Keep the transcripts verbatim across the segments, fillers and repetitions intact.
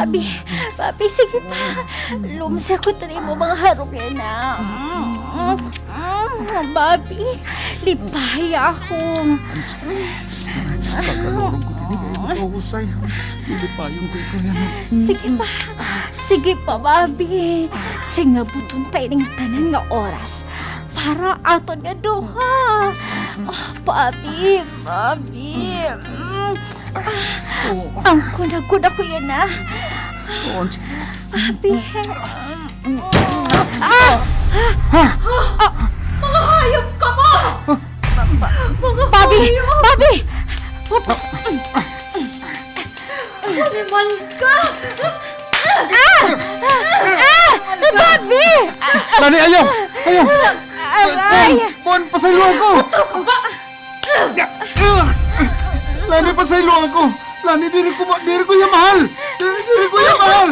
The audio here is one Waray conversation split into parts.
Bobby, Bobby, sige pa. Lumsi ako tani mo mga harong yana. Mm, mm, Bobby, lipahi ako. Pagkalulong ko din, ikaw, Husay. Lilipayon ko ikaw yana. Sige pa. Sige pa, Bobby. Singabuton ta ini nga tanan nga oras para aton nga duha. Ah, Bobby, Bobby. Mm. Ah, ang kunagod ako yana. Bobby. Ah, ah, ah, mga hayop kamo! Mga Bobby! Hayop! Bobby! Oops. Animal ka! Ah! Ah! Bobby! Lani, ayaw! Ayaw! Aray! Kuan, kuan, pasaylo ako! Utro ka ba? Lani, pasaylo ako! Lani, diri ko ma-, diri ko iya mahal! Diri, diri ko iya mahal!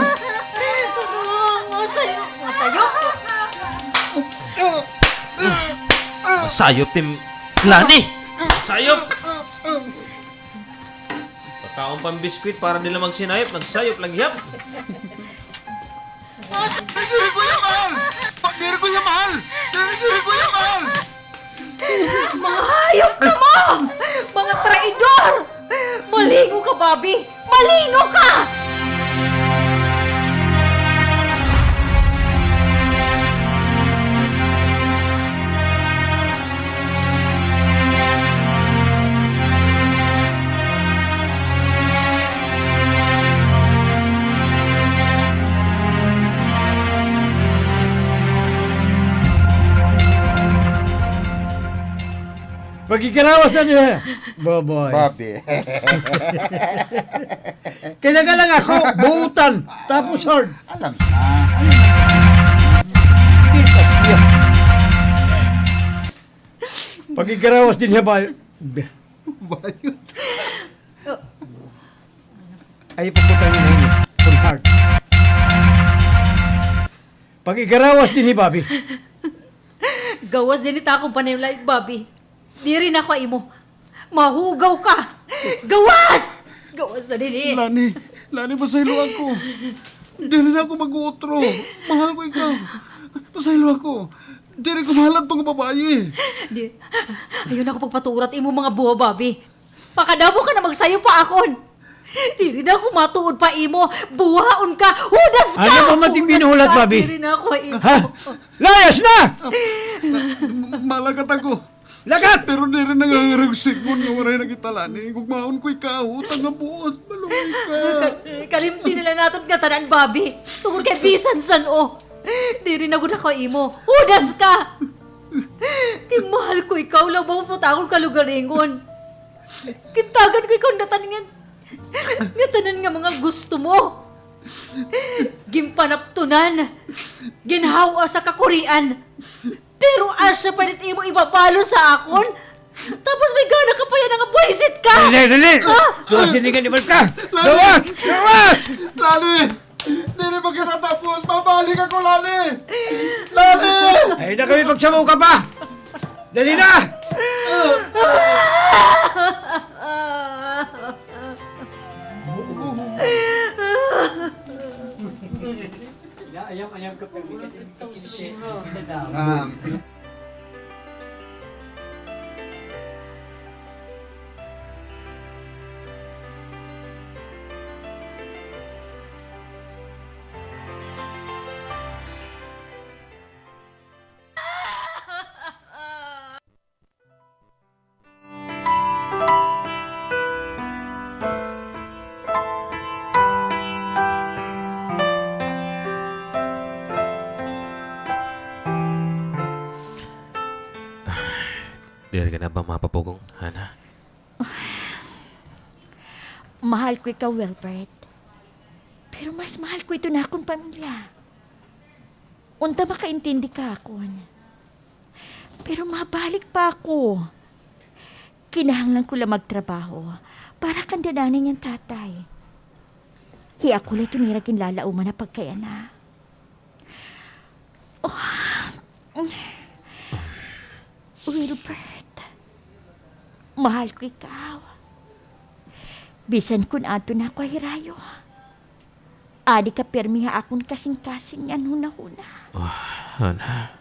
Masayop, masayop! Masayop, Tim Lani! Masayop! Pakaon pa hin biskwit para diri la magsinayop, nagsayop la gihap. Diri ko iya mahal! Diri ko iya mahal! Diri, diri ko iya mahal! Mga hayop kamo! Mga traidor! Malingaw ka, Bobby! Malingaw ka! Pakikarawas na niya. Boboy. Bobby. Kay nagalang ako, buutan. Tapos hard. Alam na. Alam na. Pakikarawas dinhi ba? Bayot. Ay, pagkutang ina ini. Full heart. Pakigarawas dinhi, Bobby. Gawas dinhi ta akon panimlay, Bobby. Diri na ako imo. Mahugaw ka. Gawas! Gawas na dinhi. Lani, Lani, pasaylo ako. Diri na ako mag-uutro. Mahal ko ikaw. Pasaylo ako. Diri ko mahal adto nga babaye. Di, ayaw na ako pagpaturat imo mga buha, Bobby. Pakadamo ka na magsayop ha akon. Diri na ako matuod pa imo. Buhaon ka. Hudas ka. Ano pa man it im binuhulat, Bobby? Diri na ako imo. Ha? Layas na! Malakat ako. Lakat! Pero diri na nga harong sidngon nga waray na kita, Lani. Gugmaon ko ikaw, utang nga buot, maluoy ka. Ka-, kalimti na la naton ngatanan, Bobby. Tungod kay bisan san-o, diri na gud ako imo. Hudas ka! Kay mahal ko ikaw, labaw pa it akon kalugaringon. Gintagan ko ikaw ngatanan nga, ngatanan nga mga gusto mo. Ginpanaptunan. Ginhaw-a sa kakurian. Pero asya pa it imo ibabalos ha akon? Tapos may gana ka pa yana nga buwisit ka! Dali, dali! Ha? Gawas dinhi nga animal ka! Lani! Gawas! Gawas! Lani! Diri pa kita tapos! Babalik ako, Lani! Lani! Ay na kami, pagsamuka pa! Dali na! Um, Diri ka na ba mapapugong, Hana? Mahal ko ikaw, Wilbert. Pero mas mahal ko iton akon pamilya. Unta makaintindi ka ha akon. Pero mabalik pa ako. Kinahanglan ko la magtrabaho para kanda Nanay ngan Tatay. Hi ako la iton ira ginlalauman ha pagkayana. Oh. Wilbert, mahal ko ikaw. Bisan kon adto na ako ha hirayo. Adi ka pirmi ha akon kasingkasing ngan hunahuna. Ah, Ana.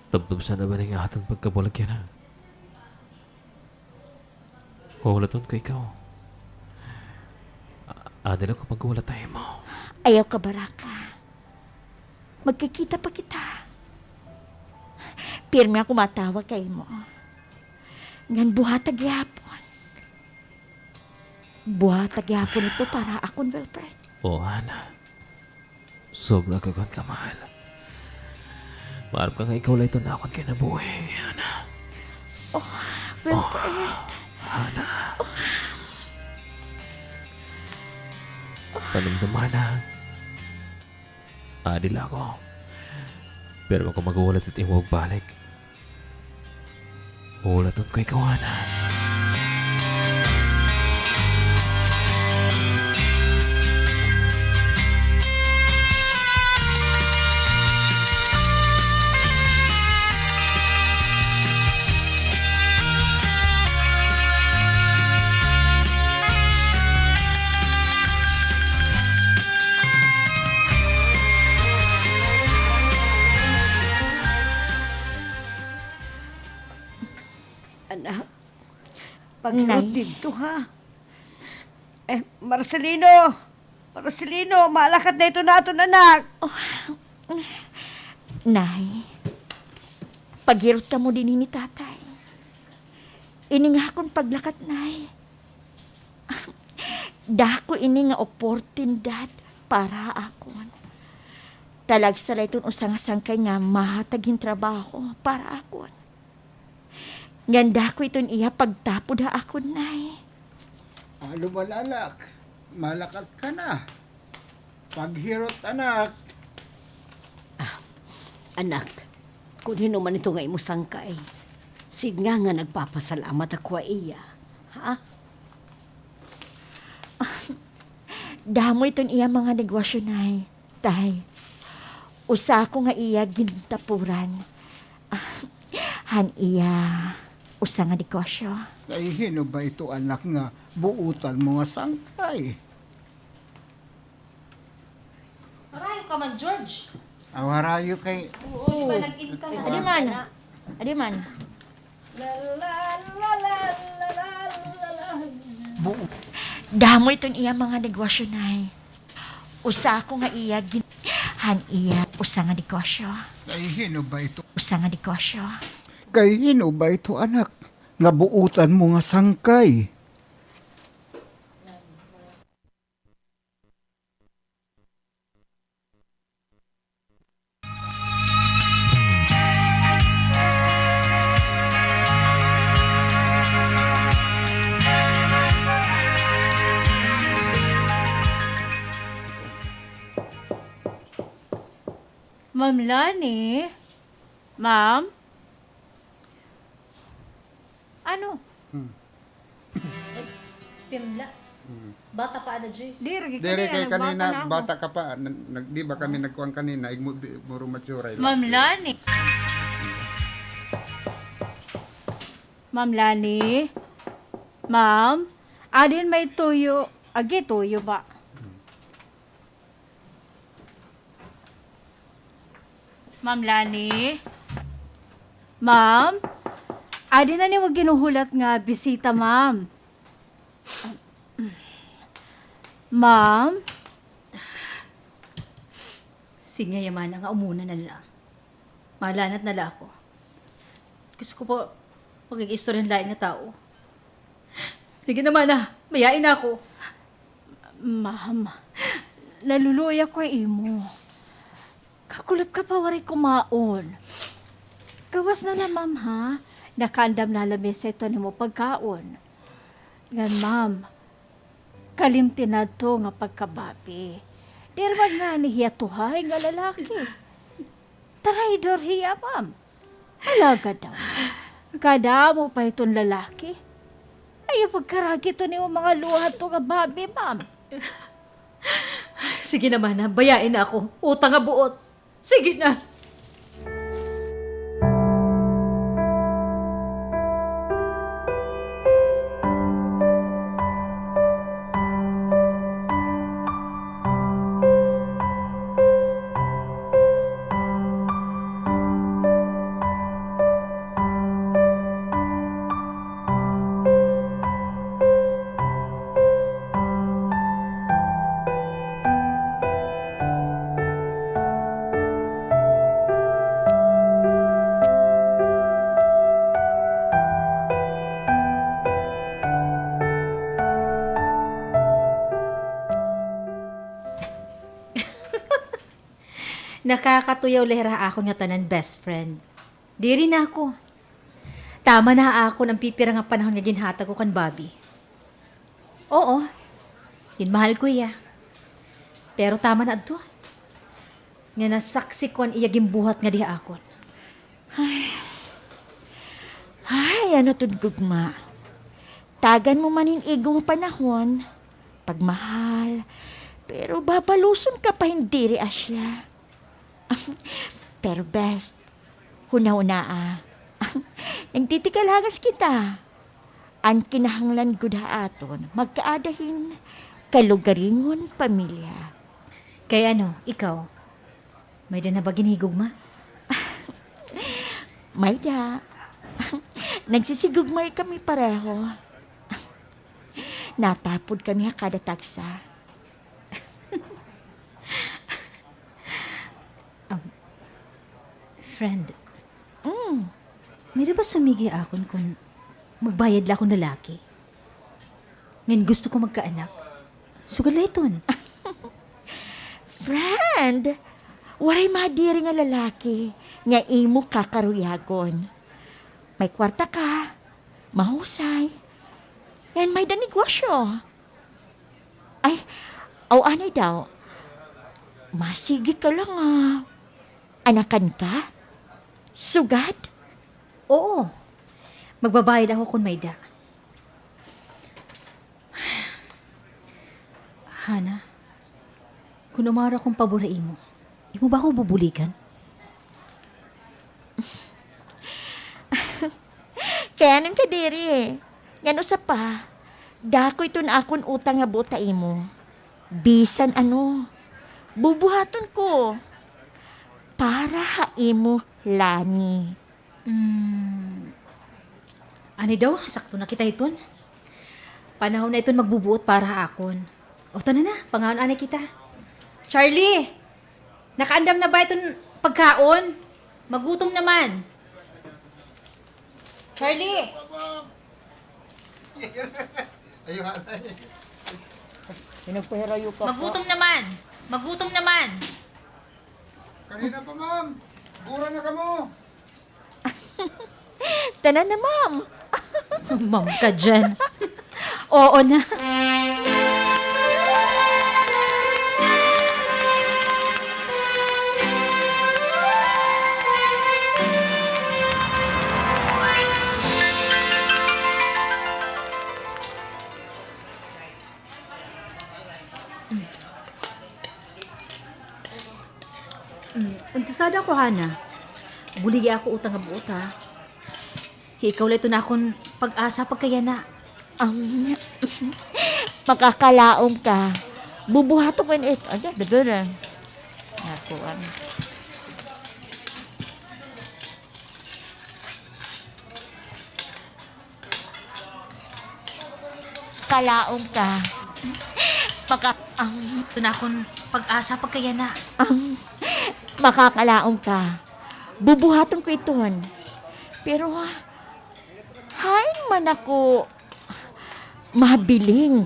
Tubtob sana ba ini nga aton pagkabulag yana? Huhulaton ko ikaw. A-, adi la ako maghuhulat ha imo. Ayaw kabaraka. Magkikita pa kita. Pirmi ako matawag ha imo. Ngan buhata gihapon. Buhata gihapon ito para ha akon, Wilfred. O, Ana. Sobra ka kuan kamahal. Maarap ka nga ikaw la iton akon kinabuhi, Ana. Oh, Wilfred. Oh, Ana. Panumdoma, Ana. Adi la ako. Pero ako maghuhulat it imo pagbalik. Huhulaton ko ikaw, Ana. Anak, paghirot didto, ha? Eh, Marcelino! Marcelino, malakat na iton aton anak! Oh, Nay, paghirot kamo dinhi ni Tatay. Ini nga akon paglakat, Nay. Dako ini nga oportunidad para ha akon. Talagsa la iton usa nga sangkay nga mahatag hin trabaho para ha akon. Ngan dako iton iya pagtapod ha akon, Nay. Alo man, anak. Malakat ka na. Paghirot, anak. Ah, anak, kon hin-o man ito nga imo sangkay, sidnga nga nagpapasalamat ako ha iya. Ha? Ah, damo iton iya mga negosyo, Nay. Tay, usa ako nga iya gintapuran. Ah, han iya usa nga negosyo. Kay hin-o ba ito, anak, nga buotan mo nga sangkay? Harayo ka man, George. Aw, harayo kay... Oo, di ba nag-in ka na? Adi man. Adi man. Bu- Damo iton iya mga negosyo, Nay. Usa ako nga iya gin-, han iya usa nga negosyo. Kay hin-o ba ito? Usa nga negosyo. Kay hin-o ba ito, anak, nga buotan mo nga sangkay? Ma'am Lani? Ma'am? Ano? Hmm. Eh, Pimla. Hmm. Bata pa ada, Joyce. Diri, diri, kay kanina, bata ka pa. Nag-, nag-, di ba kami nagkuan kanina? Igmo-, bi-, muro matsuray la. Ma'am Lani. Ma'am Lani. Ma'am, adin may tuyo. Agi, tuyo ba? Ma'am Lani? Ma'am? Adi na nimo ginhuhulat nga bisita, ma'am. Ma'am? Sige, Mana, nga umuna na la. Malanat na la ako. Gusto ko pa makig-istorya hin lain nga tawo. Sige na, Mana, bayai na ako. Ma'am, naluluoy ako ha imo. Kakulop ka pa waray kumaon. Gawas na la, ma'am, ha? Nakaandam na la lamesa iton imo pagkaon. Ngan, ma'am, kalimti na adto nga pagkababi. Diri man ngani hiya tuhay nga lalaki. Traidor hiya, ma'am. Alagad daw. Kadamo pa hiton lalaki. Ayaw pagkaragi iton imo mga luha hadto nga babi, ma'am. Sige na, Mana, bayai na ako. Uta nga buot. Sige na. Nakakatuyaw la hira ha akon ngatanan, best friend. Diri na ako. Tama na ha akon an pipira nga panahon nga ginhatag ko kan Bobby. Oo, ginmahal ko hiya. Pero tama na adto nga nasaksi ko an iya ginbuhat ngadi ha akon. Ay. Ay, ano iton gugma? Tagan mo man hin igo nga panahon, pagmahal, pero babaluson ka pa hin diri asya. Pero best, hunahunaa. Nagtitikalangas kita. An kinahanglan gud ha aton, magkaada hin kalugaringon pamilya. Kay ano, ikaw? May-ada na ba ginhigugma? May-ada. Nagsisigugma kami pareho. Natapod kami ha kada tagsa. Um, friend, mm, may-ada ba sumigi ha akon kon magbayad la akon lalaki? Ngan gusto ko magkaanak. Sugad la iton. Friend, waray madiri nga lalaki nga imo kakaruyagon. May kwarta ka, mahusay, ngan may-ada negosyo. Ay, aw anay daw. Masigi ka la nga anakan ka? Sugad? Oo. Magbabayad ako kon may-ada. Hana, kon umara akon pabor ha imo, imo ba ako bubuligan? Kay ano nga diri? Ngan usa pa, dako iton akon utang nga buot ha imo. Bisan ano, bubuhaton ko para ha imo, Lani. Mm. Anay daw, sakto na kita hiton. Panahon na iton magbubuot para ha akon. O, tana na, pangaon anay kita. Charlie! Nakaandam na ba iton pagkaon? Magutom na man. Charlie! Ayaw, anay. Pinagpahirayo ka pa. Magutom na man. Magutom na man. Kanina pa, ma'am. Bura na kamo. Tana na, ma'am. Ma'am ka dyan. Oo na. Mm, interesada ako, Hana. Buligi ako utang nga buot, ha. Ikaw la iton akon pag-asa pagkayana. Am, makakalaom ka. Bubuhaton ko ini. Ay, dada na. Nakuan. Kalaom ka. Maka-, ang, ito na akon pag-asa pagkayana. Ang, makakalaom ka. Bubuhaton ko iton. Pero, hain man ako mabiling?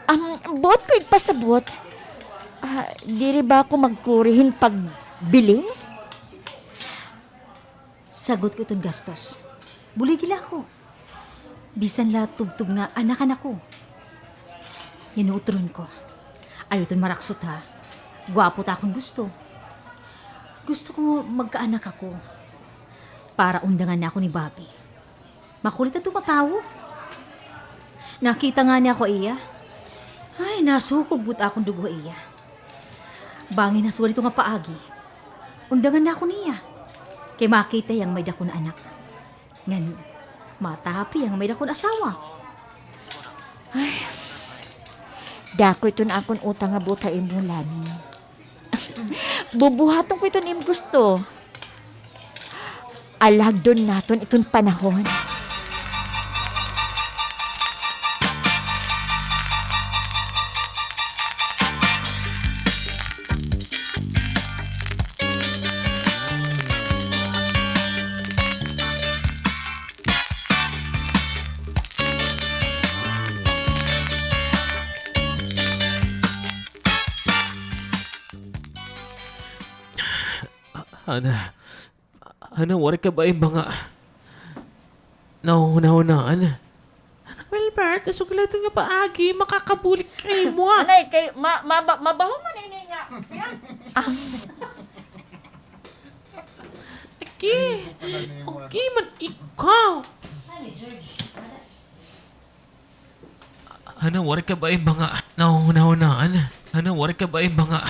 Am, buot ko igpasabot. Ah, diri ba ako magkuri hin pagbiling? Sagot ko iton gastos. Buligi la ako. Bisan la tubtob nga anakan ako. Ngan utron ko. Ayaw iton maraksot, ha. Gwapo ta akon gusto. Gusto ko magkaanak ako. Para undangan na ako ni Bobby. Makulit adto nga tawo. Nakita ngani ako iya. Ay, nasukob gud akon dugo iya. Bangin ha suwal ito nga paagi, undangan na ako niya. Kay makita hiya nga may-ada ako nga anak. Ngan matahapi hiya nga may-ada ako nga asawa. Ay, dako iton akon utang nga buot ha imo, Lani. Bubuhaton ko iton im gusto. Alagdon naton iton panahon. Ana, ana, waray ka ba mga nahunahunaan? Wilbert, sugad la ito nga paagi, makakabulig kay mo, ah. Anay, kay, ma-, ma-, mabaho man ini nga. Yan. Ah. Okay. Okay man ikaw. Ana, waray ka ba mga nahunahunaan? Ana, waray ka ba mga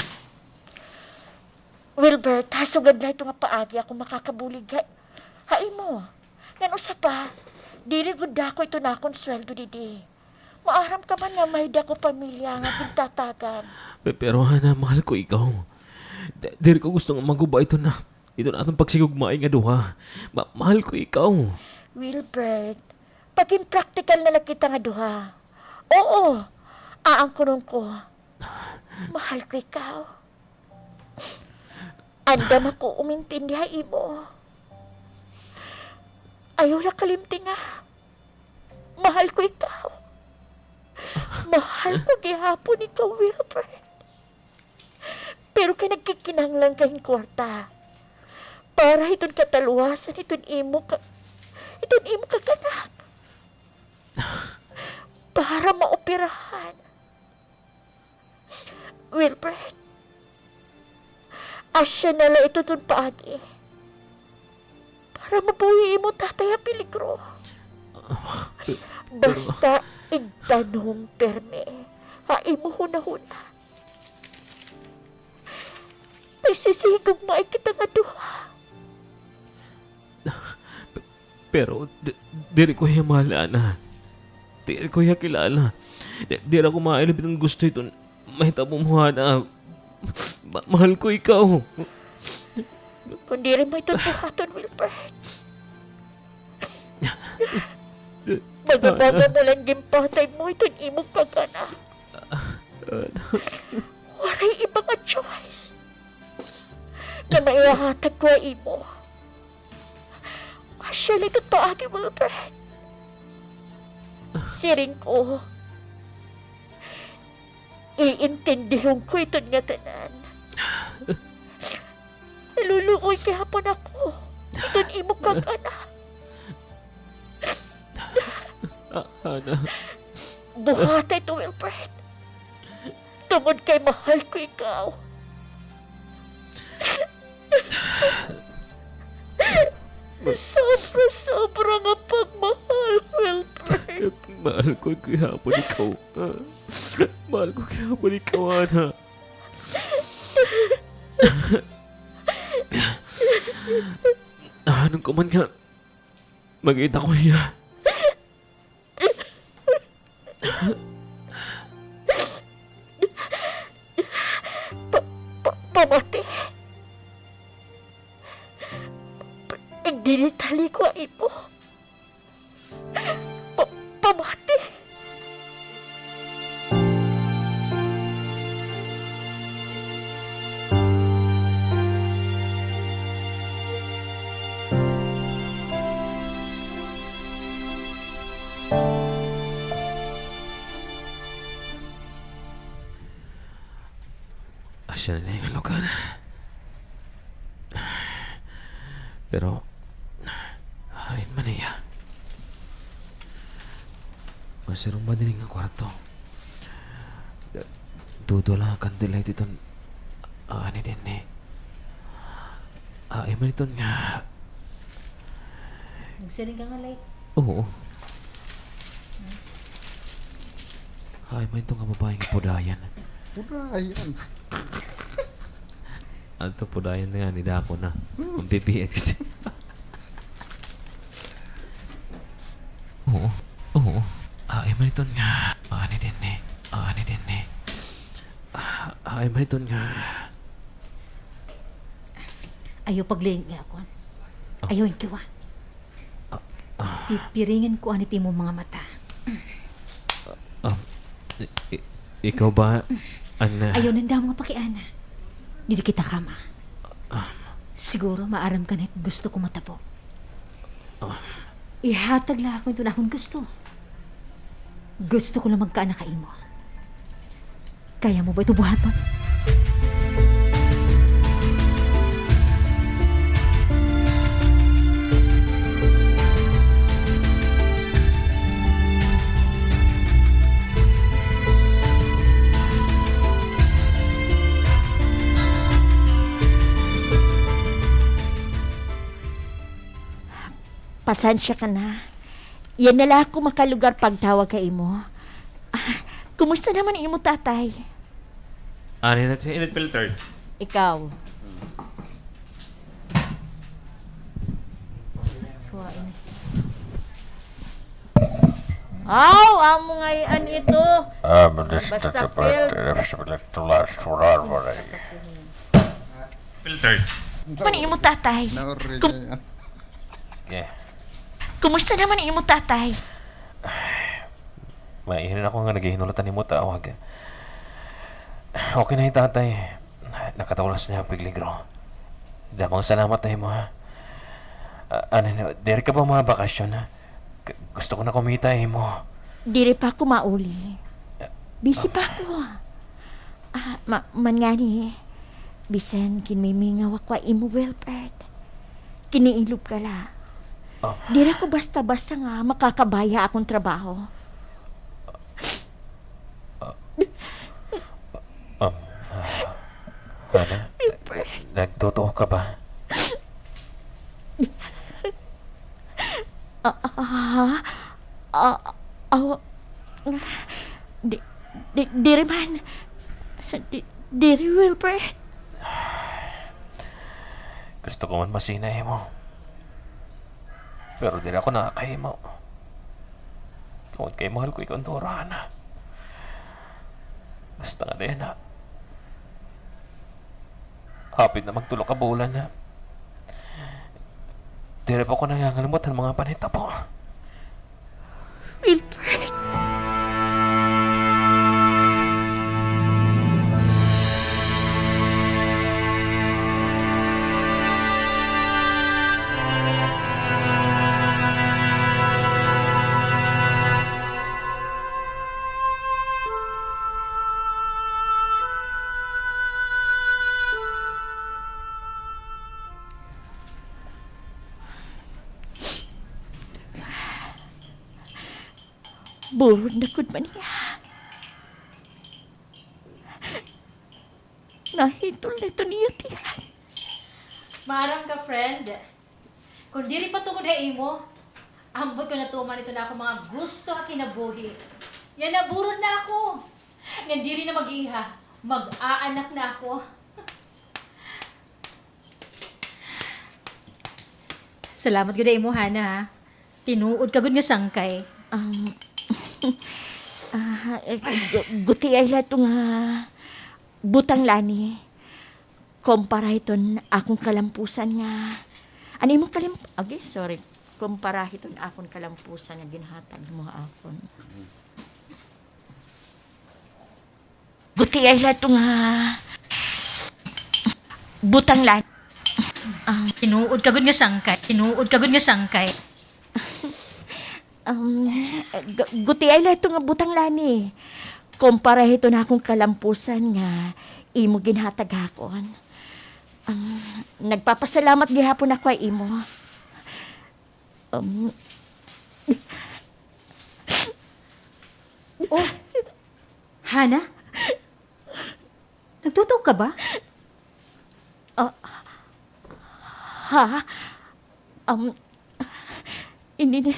Wilbert, ha, sugad la ito nga paagi ako makakabulig ha, ha imo. Ngan usa pa, diri gud dako ito nakon sweldo didi. Maaram ka man nga may dako pamilya nga gintatagan. Pe-, pero, Hana, mahal ko ikaw. Di-, diri ko gusto nga maguba ito na, ito na aton pagsigugmaay nga duha. Ma-, mahal ko ikaw. Wilbert, pagin praktikal na la kita nga duha. Oo, aangkunon ko. Mahal ko ikaw. Andam ako umintindi ha imo. Ayaw la kalimti nga mahal ko ikaw. Mahal ko gihapon ikaw, Wilbert. Pero kay nagkikinahanglan ka hin kwarta para hiton kataluwasan hiton imo ka, hiton imo kag-anak. Para maoperahan. Wilbert, asya na la ito ton paagi. Para mabuhi imo tatay ha peligro. Ah, pe-, pero basta igtanong pirmi ha imo hunahuna. Magsisigugmaay kita nga duha. Pe-, pero di-, diri ko hiya mahal, Ana. Diri ko hiya kilala. Di-, diri ako maayo la bitin gusto hiton mahitabo mo, Ana. Ma-, mahal ko ikaw. Kon diri mo ito buhaton, Wilbert, baga-baga mo lang ginpatay mo iton imo kag-anak. Waray iba nga choice nga maihahatag ko ha imo. Asya la ito paagi, Wilbert. Siring ko, iintindihon ko iton ngatanan. Naluluoy gihapon ako iton imo kag-anak. Ah, Ana. Buhata ito, Wilbert. Tungod kay mahal ko ikaw. Sobra-sobra nga pagmahal, Wilbert. Mahal ko gihapon ikaw. Ah, mahal ko gihapon ikaw, Ana. Ah, ano ko man nga, makita ko hiya. Pa-, pa-, pamati. Igdinitali ko ha imo. Pa-, pamati. Asya na nga lugar. Pero, hain man hiya? Masirong ba dinhi nga kwarto? Duduha la nga kandila iton, ah, ani dinhi. Ah, hain man iton nga. Nagsiring ka nga light? Oo. Hain man iton nga babaye nga pudayan? Pudayan. Adto, pudayan na nga, nidako na. Hmm. Ang pipian. Oo. Oo. Ah, hain man iton nga. Ah, ani dinhi. Ah, ani dinhi. Ah, hain man iton nga. Ayaw paglingig, Akon. Ah. Ayaw inkiwa. Ah, ah. Pipiringan ko anit imo mga mata. Ah, i-, i-, ikaw ba, Ana? Ayaw na hin damo nga pakiana. Didi kita kama. Ah. Siguro maaram ka na it gusto ko matabo. Ah. Ihatag la ako iton akon gusto. Gusto ko la magkaanak ha imo. Kaya mo ba ito buhaton? Pasensya ka na. Yana la ako makalugar pagtawag ha imo. Ah, kumusta naman imo tatay? Ano na, init filter? Ikaw. Aw, amo ngay-an ito. Ah, basta, basta pil- Filter. Mani imo tatay. Nauri Kum- niya. Sige. Kumusta naman imo tatay? Maihin ako nga naghihinulat han imo tawag. Okay na hi tatay. Nakatawlas na ha peligro. Damo nga salamat ha imo, ha. Ah, ano, diri ka ba mabakasyon, ha? K-, gusto ko na kumita ha imo. Diri pa ako mauli. Busy pa ako. Ah, ma-, man ngani, bisan ginmimingaw ako ha imo, Wilfred. Kiniilob ka la. Ah. Diri ako basta-basta nga makakabaya ha akon trabaho. Ah. Um, ah, Hana, nagtotoo ka ba? Ah, ah, ah, ah, di, di, diri man. Di, diri, Wilfred. Gusto ko man masina ha imo. Pero diri ako nakakahimo. Tungod kay mahal ko ikaw, Dora, Hana. Basta nga, Dena. Hapit na magtulo ka bulan na. Diri pa ako nangangalimot han mga panhitabo. Wilfred! Burod na gud man hiya. Nahitol na ito niya tiyan. Maaram ka, friend. Kon diri pa tungod ha imo, ambot ko natuman ito na ako mga gusto ha kinabuhi. Yana, burod na ako. Ngan diri na mag-iiha, mag-aanak na ako. Salamat gud ha imo, Hana, ha. Tinuod ka gud nga sangkay. Um, ah, eh, gu-, gutiay la ito nga butang, Lani. Kumpara hiton akon kalampusan nga, an imo kalim-, agi, sorry. Kumpara hiton akon kalampusan nga ginhatag mo ha akon. Gutiay la ito nga butang, Lani. Ah. Tinuod ka gud nga sangkay. Tinuod ka gud nga sangkay. Um, gu-, gutiay la ito nga butang, Lani. Kumpara hiton akon kalampusan nga imo ginhatag ha akon. Um, nagpapasalamat gihapon ako ha imo. Um. Oh, Hana? Nagtotoo ka ba? Ah, ha? Um, ini na,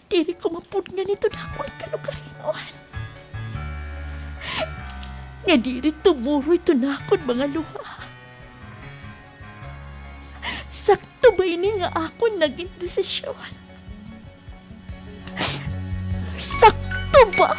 diri ko mapudngan ito na akon kalugaringon. Nga diri tumuro ito na akon mga luha. Sakto ba ini nga akon nagin desisyon? Sakto ba?